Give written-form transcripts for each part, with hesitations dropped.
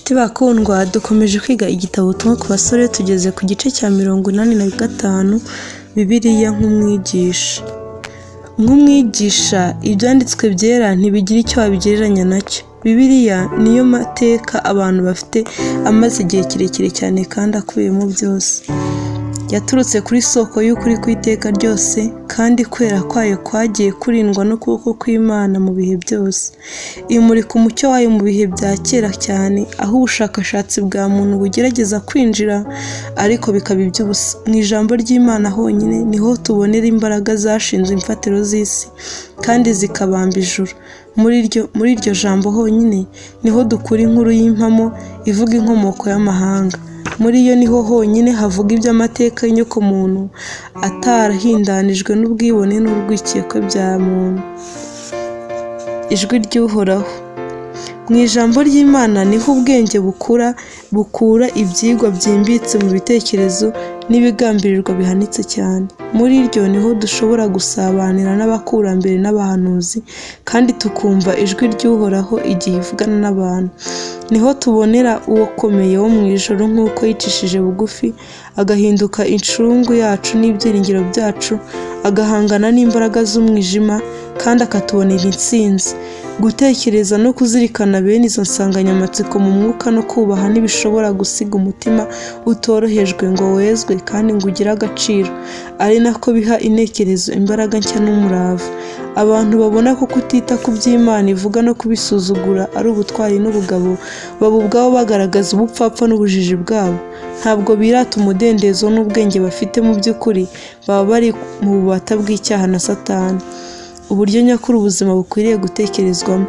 Nshuti bakundwa, dukomeje kwiga igitabo Ubutumwa ku basore, tugeze ku gice cya 85, Bibiliya nk'umwigisha. Nk'umwigisha, Ibyanditswe Byera ntibigira icyo wabigereranya nacyo. Bibiliya niyo mateka abantu bafite amaze igihe kirekire cyane kandi akubiyemo byose. Yaturutse kuri soko y'ukuri kw'iteka ryose, kandi kwera kwayo kwagiye kurindwa n'ukuboko kw'Imana mu bihe byose. Imurika umucyo wayo mu bihe bya kera cyane, aho ubushakashatsi bwa muntu bugerageza kwinjira ariko bikaba iby'ubusa. Mu ijambo ry'Imana honyine niho tubonera imbaraga zashinze imfatiro z'isi kandi zikabamba ijuru. Muri iryo jambo honyine niho dukura inkuru y'impamo ivuga inkomoko y'amahanga. Muri yo niho honyine havuga iby'amateka y'inyokomuntu atarahindanijwe n'ubwibone n'urwikekwe bya muntu. Ijwi ry'Uhoraho. Mu ijambo ry'Imana niho ubwenge bukura ibyigwa byimbitse mu bitekerezo n'ibigambirirwa bihanitse cyane. Muri ryo niho dushobora gusabanira n'abakurambere n'abahanuzi, kandi tukumva ijwi ry'Uhoraho igihe ivugana n'abantu. Niho tubonera ukomeye wo mu ijuru nk'uko yicishije bugufi, agahinduka incungu yacu n'ibyiringiro byacu, agahangana n'imbaraga z'umwijima, kandi akatubonera intsinzi. Gutekereza no kuzirikana bene izo nsanganyamatsiko mu mwuka no kubaha ntibishobora gusiga umutima utorohejwe ngo wezwe kandi ngo ugire agaciro, ari nako biha intekerezo imbaraga nshya n'umurava. Abantu babona ko kutita ku by'Imana ivuga no kubisuzugura ari ubutwari n'ubugabo, baba ubwabo bagaragaza ubupfapfa n'ubujiji bwabo. Ntabwo birata umudendezo n'ubwenge bafite mu by'ukuri, baba bari mu bubata bw'icyaha na Satani. Uburyo nyakuri ubuzima bukwiriye gutekerezwamo.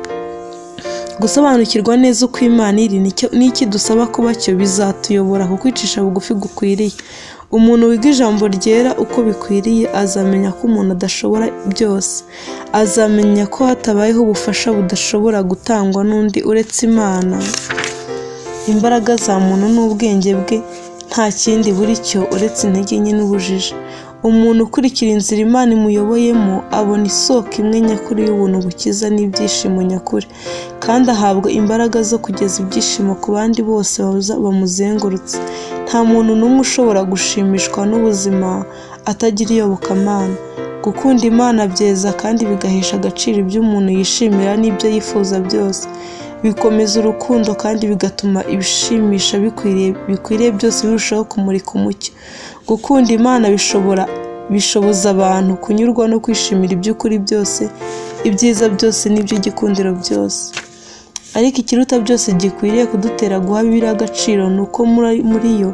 Gusobanukirwa neza uko Imana iri n'icyo idusaba kuba cyo bizatuyobora ku kwicisha bugufi gukwiriye. Umuntu wiga ijambo ryera uko bikwiriye azamenya ko umuntu adashobora byose. Azamenya ko hatabayeho ubufasha budashobora gutangwa n'undi uretse Imana. Imbaraga za muntu n'ubwenge bwe nta kindi buri cyo uretse intege nke n'ubujiji. Umuntu ukurikira inzira Imana imuyoboyemo abona isoko imwe nyakuri y'ubuntu bukiza n'ibyishimo nyakuri, kandi ahabwa imbaraga zo kugeza ibyishimo ku bandi bose bamuzengurutse. Nta muntu n'umwe ushobora gushimishwa n'ubuzima atagira iyobokamana. Gukunda Imana byeza kandi bigahesha agaciro ibyo umuntu yishimira n'ibyo yifuza byose. Bikomeza urukundo kandi bigatuma ibishimisha bikwiriye byose birushaho kumurika umucyo. Gukunda Imana bishoboza abantu kunyurwa no kwishimira iby'ukuri byose, ibyiza byose n'iby'igikundiro byose. Ariko ikiruta byose gikwiriye kudutera guha Bibiliya agaciro ni uko muri yo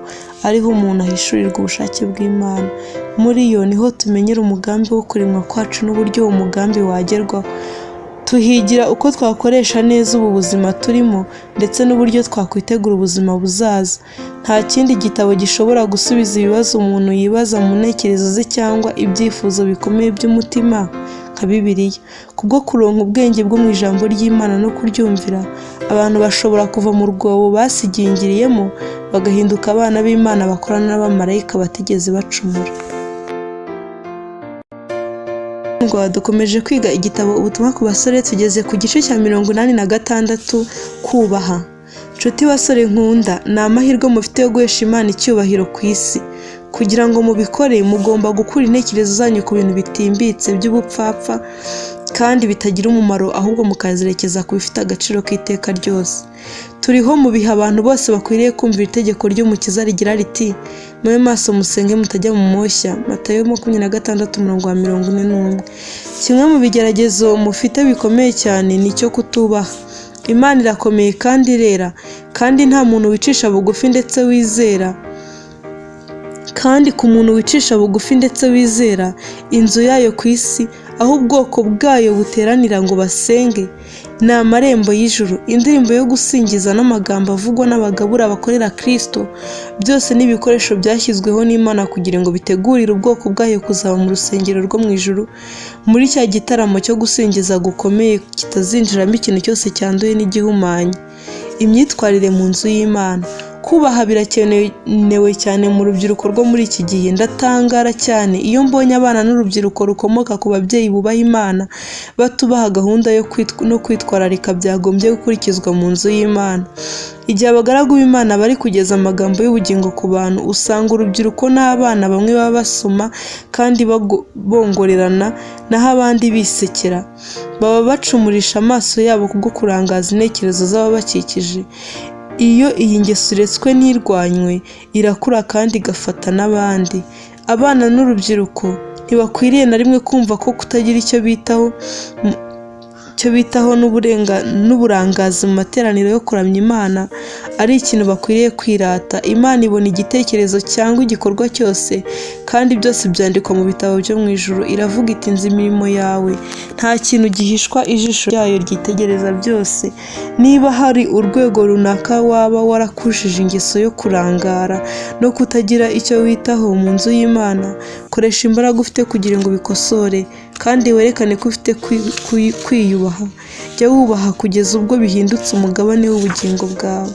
ariho umuntu ahishurirwa ubushake bw'Imana. Muri yo niho tumenyera umugambi wo kuremwa kwacu n'uburyo uwo mugambi wagerwaho. Tuhigira uko twakoresha neza ubu buzima turimo ndetse n'uburyo twakwitegura ubuzima buzaza. Nta kindi gitabo gishobora gusubiza ibibazo umuntu yibaza mu ntekerezo ze cyangwa ibyifuzo bikomeye by'umutima nka Bibiliya. Kubwo kuronka ubwenge bwo mu ijambo ry'Imana no kuryumvira, abantu bashobora kuva mu rwobo basigingiriyemo bagahinduka abana b'Imana bakorana n'abamarayika batigeze bacumura. Dukomeje kwiga igitabo Ubutumwa ku basore, tugeze ku gice cya 86, kubaha. Nshuti basore nkunda, ni amahirwe mufite yo guhesha Imana icyubahiro ku isi. Kugira ngo mubikore, mugomba gukura intekerezo zanyu ku bintu bitimbitse by'ubupfapfa kandi bitagira umumaro, ahubwo mukazerekeza ku bifite agaciro k'iteka ryose. Turiho mu bihe abantu bose bakwiriye kumvira itegeko ry'Umukiza rigira riti: mube maso musenge mutajya mu moshya. Matayo 26:41. Kimwe mu bigeragezo mufite bikomeye cyane ni icyo kutubaha. Imana irakomeye kandi irera, kandi nta muntu wicisha bugufi ndetse wizera. Kandi ku muntu wicisha bugufi ndetse wizera, inzu yayo ku isi, aho ubwoko bwayo buteranira ngo basenge, ni amarembo y'ijuru. Indirimbo yo gusingiza n'amagambo avugwa n'abagabura bakorera Kristo, byose ni ibikoresho byashyizweho n'Imana kugira ngo bitegurire ubwoko bwayo kuzaba mu rusengero rwo mu ijuru, muri cya gitaramo cyo gusingiza gukomeye kitazinjiramo ikintu cyose cyanduye n'igihumanye. Imyitwarire mu nzu y'Imana. Kubaha birakenewe cyane mu rubyiruko rwo muri iki gihe. Ndatangara cyane iyo mbonye abana n'urubyiruko rukomoka ku babyeyi bubaha Imana batubaha gahunda no kwitwararika byagombye gukurikizwa mu nzu y'Imana. Igihe abagaragu b'Imana bari kugeza amagambo y'ubugingo ku bantu, usanga urubyiruko n'abana bamwe baba basoma kandi bongorerana, naho abandi bisekera. Baba bacumurisha amaso yabo kubwo kurangaza intekerezo z'ababakikije. Iyo iyi ngeso iretswe ntirwanywe, irakura kandi igafata n'abandi. Abana n'urubyiruko ntibakwiriye na rimwe kumva ko kutagira icyo bitaho n'uburangazi mu materaniro yo kuramya Imana ari ikintu bakwiriye kwirata. Imana ibona igitekerezo cyangwa igikorwa cyose, kandi byose byandikwa mu bitabo byo mu ijuru. Iravuga iti: nzi imirimo yawe, nta kintu gihishwa ijisho ryayo ryitegereza byose. Niba hari urwego runaka waba warakushije ingeso yo kurangara no kutagira icyo witaho mu nzu y'Imana, koresha imbaraga ufite kugira ngo ubikosore, kandi werekane ko ufite kwiyubaha. Jya wubaha kugeza ubwo bihindutse umugabane w'ubugingo bwawe.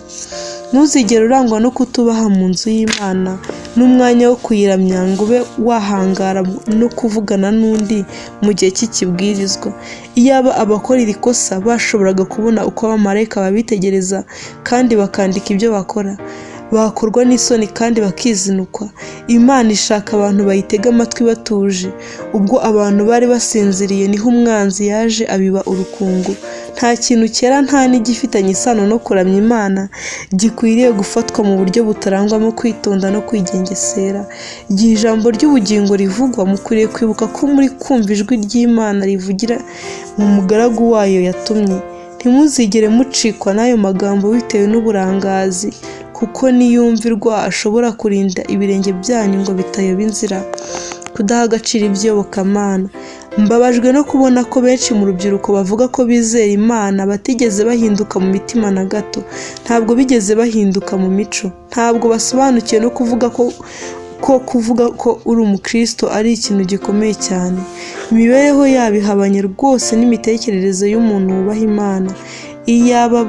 Ntuzigere urangwa no kutubaha mu nzu y'Imana n'umwanya wo kuyiramya ngo ube wahangara no kuvugana n'undi mu gihe cy'ikibwirizwa. Iyaba abakora iri kosa bashoboraga kubona uko abamarayika babitegereza kandi bakandika ibyo bakora, bakorwa n'isoni kandi bakizinukwa. Imana ishaka abantu bayitega amatwi batuje. Ubwo abantu bari basinziriye niho umwanzi yaje abiba urukungu. Nta kintu cyera nta n'igifitanye isano no kuramya Imana gikwiriye gufatwa mu buryo butarangwamo kwitonda no kwigengesera. Igihe ijambo ry'ubugingo rivugwa, mukwiriye kwibuka ko muri kumva ijwi ry'Imana rivugira mu mugaragu wayo yatumye. Ntimuzigere mucikwa n'ayo magambo bitewe n'uburangazi, kuko niyumvirwa ashobora kurinda ibirenge byanyu ngo bitayoba inzira. Kudaha agaciro iby'iyobokamana. Mbabajwe no kubona ko benshi mu rubyiruko bavuga ko bizera Imana batigeze bahinduka mu mitima na gato. Ntabwo bigeze bahinduka mu mico. Ntabwo basobanukiwe no kuvuga ko kuvuga ko uri umukristo ari ikintu gikomeye cyane. Imibereho yabo ihabanye rwose n'imitekerereze y'umuntu wubaha Imana. Iyaba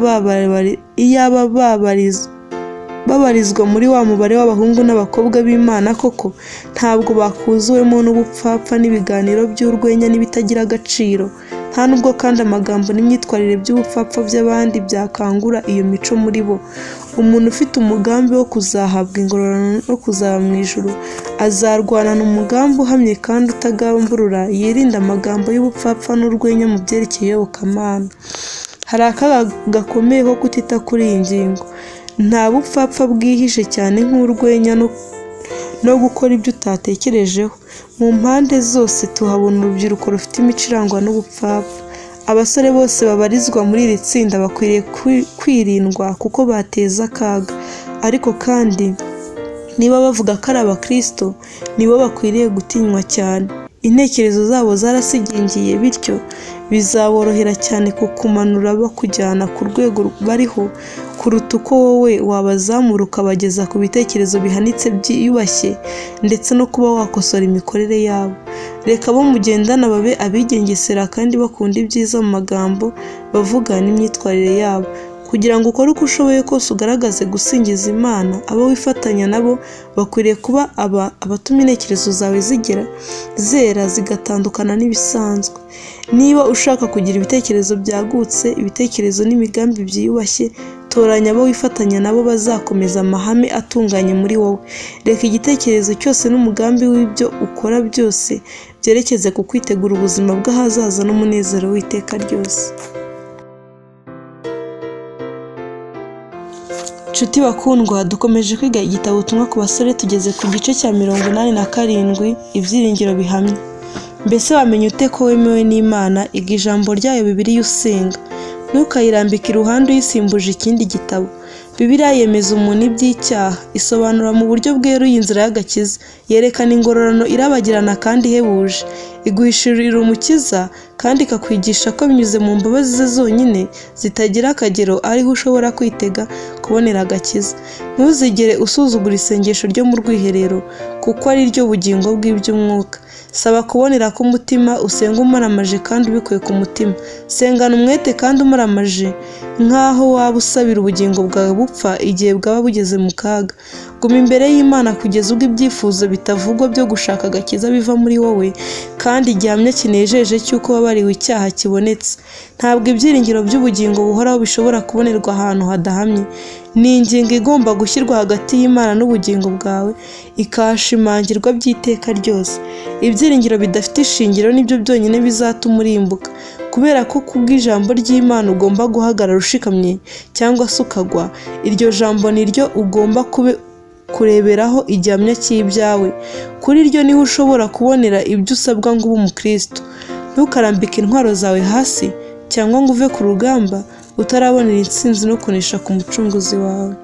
babarizwa muri wa mubare w'abahungu n'abakobwa b'Imana koko, ntabwo bakuzuwemo n'ubupfapfa n'ibiganiro by'urwenya n'ibitagira agaciro. Nta nubwo kandi amagambo n'imyitwarire by'ubupfapfa by'abandi byakangura iyo mico muri bo. Umuntu ufite umugambi wo kuzahabwa ingororano no kuzaba mu ijuru azarwanana umugambi uhamye kandi utagamburura, yirinda amagambo y'ubupfapfa n'urwenya mu byerekeye iyobokamana. Hari akaga gakomeye ko kutita kuri iyi ngingo. Nta bupfapfa bwihishe cyane nk'urwenya no gukora ibyo utatekerejeho. Mu mpande zose tuhabona urubyiruko rufite imico irangwa n'ubupfapfa. Abasore bose babarizwa muri iri tsinda bakwiriye kwirindwa kuko bateza akaga. Ariko kandi niba bavuga ko ari abakristo, nibo bakwiriye gutinywa cyane. Intekerezo zabo zarasigingiye, bityo bizaborohera cyane kukumanura bakujyana ku rwego bariho kuruta uko wowe wabazamura ukabageza ku bitekerezo bihanitse byiyubashye, ndetse no kuba wakosora imikorere yabo. Reka abo mugendana babe abigengesera kandi bakunda ibyiza mu magambo bavuga n'imyitwarire yabo. Kugira ngo ukore uko ushoboye kose ugaragaze gusingiza Imana, abo wifatanya nabo bakwiriye kuba abatuma intekerezo zawe zigera zera zigatandukana n'ibisanzwe. Niba ushaka kugira ibitekerezo byagutse, ibitekerezo n'imigambi byiyubashye, toranya abo wifatanya nabo bazakomeza amahame atunganye muri wowe. Reka igitekerezo cyose n'umugambi w'ibyo ukora byose byerekeze ku kwitegura ubuzima bw'ahazaza n'umunezero w'iteka ryose. Nshuti bakundwa, dukomeje kwiga igitabo ubutumwa ku basore, tugeze ku gice cya 87, ibyiringiro bihamye. Mbese wamenya ute ko wemewe n'Imana? Iga ijambo ryayo Bibiliya usenga. Ntukayirambike iruhande uyisimbuje ikindi gitabo. Bibiliya yemeza umuntu iby'icyaha, isobanura mu buryo bweruye inzira y'agakiza, yerekana ingororano irabagirana kandi ihebuje, iguhishurira umukiza kandi ikakwigisha ko binyuze mu mbabazi ze zonyine zitagira akagero ariho ushobora kwitega kubonera agakiza. Ntuzigere usuzugura isengesho ryo mu rwiherero, kuko ari ryo bugingo bw'iby'umwuka. Saba kubonera k'umutima, usenge umaramaje kandi ubikuye ku mutima. Sengana umwete kandi umaramaje nk'aho waba usabira ubugingo bwawe bupfa igihe bwaba bugeze mu kaga. Guma imbere y'Imana kugeza ubwo ibyifuzo bitavugwa byo gushaka agakiza biva muri wowe, kandi igihamya kinejeje cy'uko wababariwe icyaha kibonetse. Ntabwo ibyiringiro by'ubugingo buhoraho bishobora kubonerwa ahantu hadahamye. Ni ingingo igomba gushyirwa hagati y'Imana n'ubugingo bwawe, ikahashimangirwa by'iteka ryose. Ibyiringiro bidafite ishingiro nibyo byonyine bizatuma urimbuka. Kubera ko kubw'ijambo ry'Imana ugomba guhagarara ushikamye cyangwa se ukagwa, iryo jambo ni ryo ugomba kureberaho igihamya cy'ibyawe. Kuri ryo niho ushobora kubonera ibyo usabwa ngo ube umukristo. Ntukarambike intwaro zawe hasi cyangwa ngo uve ku rugamba utarabonera intsinzi no kunesha ku mucunguzi wawe.